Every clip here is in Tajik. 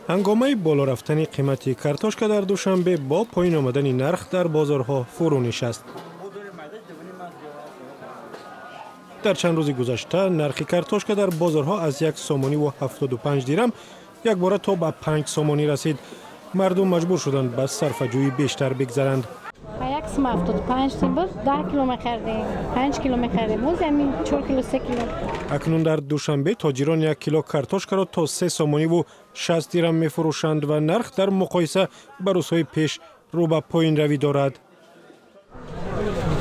Ҳангомаи боло рафтани қимати картошка дар Душанбе бо поин омадани нарх дар бозорҳо фурӯ нишаст. Дар чанд рӯзи гузашта нархи картошка дар бозорҳо аз 1 сомониву 75 дирам якбора то ба 5 сомонӣ расид. Мардум маҷбур шуданд ба сарфаҷӯӣ бештар бигзаранд. 1 сум 75 тин буд, 10 кило мехардем, 5 кило мехардем, боз ҳамин 4 кило, 3 кило. Акнун дар Душанбе тоҷирон 1 кило картошкаро то 3 сомониву 60 дирам мефурӯшанд ва нарх дар муқоиса ба рӯзҳои пеш рӯ ба поинравӣ дорад.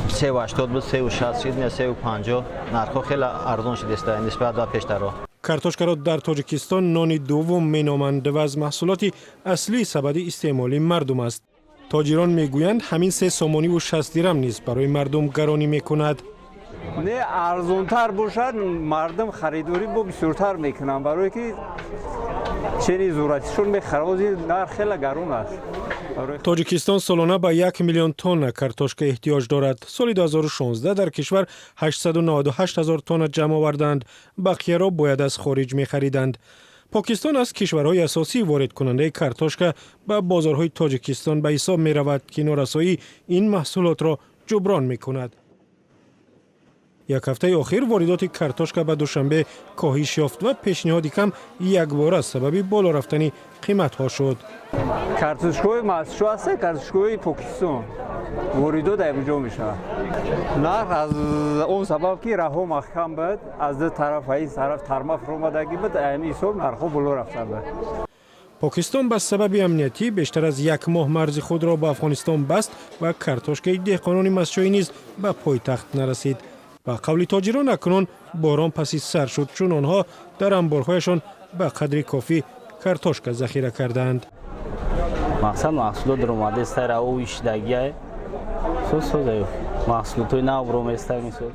3,80 буд, 3,60 шид, не 3,50. Нархҳо хеле арзон шудааст нисбат ба пештарҳо. Картошкаро дар Тоҷикистон нони дуввум меноманд ва аз маҳсулоти аслии сабади истеъмолии мардум аст. Тоҷирон мегӯянд, ҳамин 3 сомониву 60 дирам низ барои мардум гаронӣ мекунад. Не, арзонтар бошад, мардум харидорӣ бо бисёртар мекунанд, барое ки чени зуратишон мехарад. Ҳозир нарх хеле гарон аст. Тоҷикистон солона ба 1 миллион тонна картошка эҳтиёҷ дорад. Соли 2016 дар кишвар 898 ҳазор тонна ҷамъ оварданд, бақияро бояд аз хориҷ мехариданд. Покистон аз кишварҳои асосии воридкунандаи картошка ба бозорҳои Тоҷикистон ба ҳисоб меравад, ки норасоии ин маҳсулотро ҷуброн мекунад. Як ҳафтаи охир воридоти картошка ба Душанбе коҳиш ёфт ва пешниҳоди кам якбора сабаби боло рафтани қиматҳо шуд. Картошкаҳои Мастчоҳ аст, картошкаҳои Покистон воридот ҷо мешавад. Нарх аз он сабаб, ки раҳо маҳкам буд, аз ду тараф, ин тараф тарма фуромадагӣ буд, ҳамин ҳисоб нархҳо боло рафта буд. Покистон ба сабаби амниятӣ бештар аз як моҳ марзи худро ба Афғонистон баст ва картошкаи деҳқонони мастчоӣ низ ба пойтахт нарасид. Ба қавли тоҷирон, акнун борон паси сар шуд, чун онҳо дар анборҳояшон ба қадри кофӣ картошка захира кардаанд. Мақсад, маҳсулот даромадеста, рао ишидагиай созсоза, маҳсулотҳои нав роместа мисол.